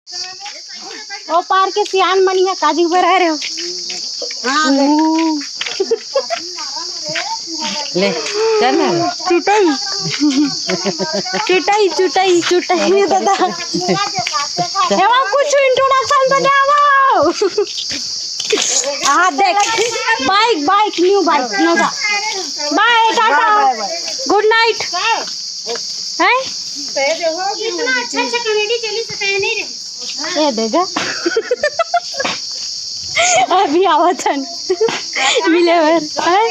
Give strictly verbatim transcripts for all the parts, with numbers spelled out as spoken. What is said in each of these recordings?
ओ पार के सियान मन इहाँ काजी बर रहे हो। हाँ, ले। ले, चल ना। चुटई। चुटई, चुटई, चुटई, दादा। एमा कुछ introduction तो नहीं आवा। हाँ, देख। Bike, bike, new bike, नोगा। Bye, Tata. Good night। हैं? इतना अच्छा, अच्छा comedy चली, सताए नहीं रहे। ए देगा। अभी आवत हन मिले बर। हैं?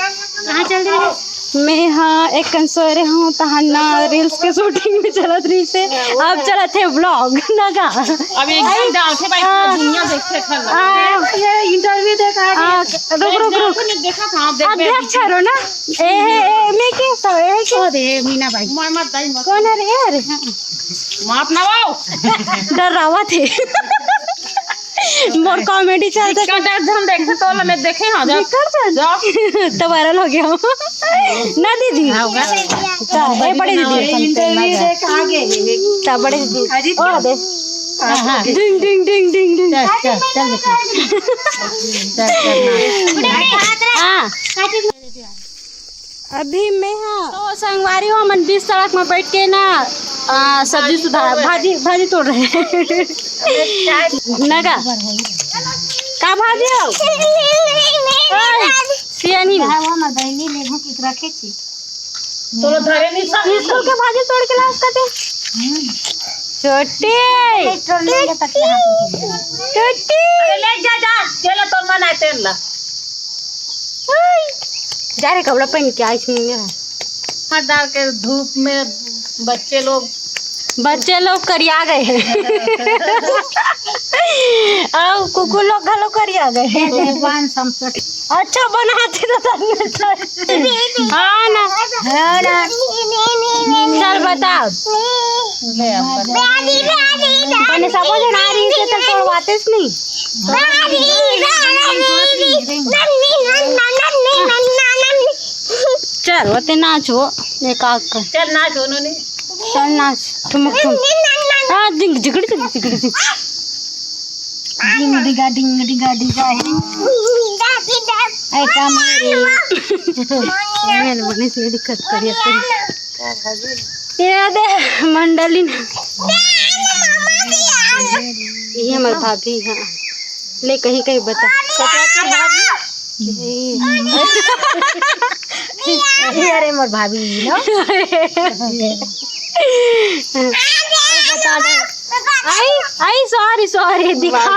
कहाँ चल रहे हो? मैं हाँ एक कन सोए रहे हूँ, तहन ना reels के shooting में चलत रही से, अब चलत है vlog ना का। अब एकदम डालते भाई, पूरा हाँ। दुनिया देखे खल। हाँ। ये interview दे के आ गए। हाँ, रुक, रुक, रुक। देखा था, आप देख अध्यक्ष हरो ना? ए, ए, ए, मैं के सब, ए, के? ओ दे, मीना भाई। मार, मार, दाई, मार। कौन है रे यार? माफ ना हो। डरावत हे। मोर comedy चलत हे। दिक्कत है, हम देखे तो ला, मैं देखे हाँ, जा। दिक्कत है? जा। तो viral हो गया हूँ। ना दीदी। हाँ, होगा। का, ए, बड़े दीदी। Interview दे के आ गए। का, बड़े दीदी। अरे, ओ, दे। हाँ, हाँ। डिंग, डिंग, डिंग, डिंग, डिंग। चल, चल, चल बेटा। चल, चल, हाँ। हाँ। अभी मैं हाँ, तो संगवारी हो, हमन बीच सड़क में बैठ के ना, आ, सब्जी सुधार, भाजी, भाजी तोड़ रहे हैं। ना का? का भाजी हो? ओए, सियानी। हाँ, वो हमर बहिनी लेबू की रखे छी। तोला धरे नहीं सब। स्कूल के भाजी तोड़ के लास कटे। छोटी। पेट्रोल लेंगे तक यहाँ पे। छोटी। अरे ले जा, जा, तेला तोर मन आए तेल ला। जा रे, कपड़ा पहन के आई थी। मत डाल के धूप में बच्चे लोग। बच्चे लोग करिया गए हैं। और कुकुर लोग घलो करिया गए हैं। पाँच सौ। अच्छा बनाते तो तब मिलता है। हाँ ना। हाँ ना। चल बता। बने सबो जन आ रही से तो तोड़वाते नहीं। चल, ओते नाच हो, एक आग कर। चल नाच हो, नोनी। चल नाच, ठुमुक ठुमुक। हाँ, जिंग, जिगड़, जिंग, जिगड़, जिंग। डिंग, डिगा, डिंग, डिगा, डिगा है। ऐ का मारे। ये बने से दिक्कत करिए तेरी। ये दे मंडली न। ये हमर भाभी, हाँ। ले कहीं कहीं बता। ये अरे मोर भाभी न। बता दे। आई, आई, sorry, sorry, दिखा।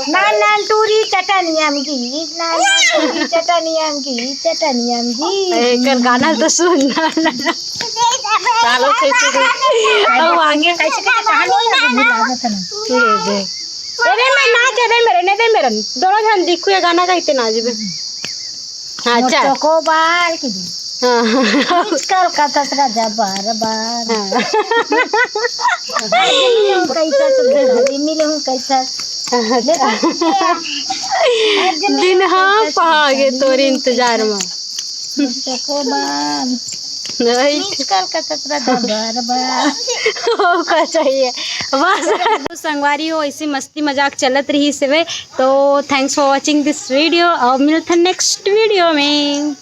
नान नान टूरी चटनिया में घी, नान नान टूरी चटनिया में घी, चटनिया में घी। एकर गाना तो सुन ना। सालों से तो अब आगे कैसे कैसे कहानी है, अभी भुला जाता ना। ये दे। अरे मैं नाच, अरे मेरे ने दे मेरे। दोनों जन दिखू ये गाना गाइते ना जी। हाँ, चल। चोकोबार की दी। हाँ। आजकल का ससुरा जा बार बार। हाँ। आज मिलूं कैसा सुंदर, आज मिलूं कैसा। देखा? आज मिलूं दिन हाँ कैसा पहागे सुंदर, तोरे इंतजार में। चोकोबार। नहीं। आजकल का ससुरा जा बार बार। हो का चाहिए। बस। तो संगवारी हो, ऐसी मस्ती मजाक चलत रही सेवे। तो thanks for watching this video। और मिलते हैं next video में।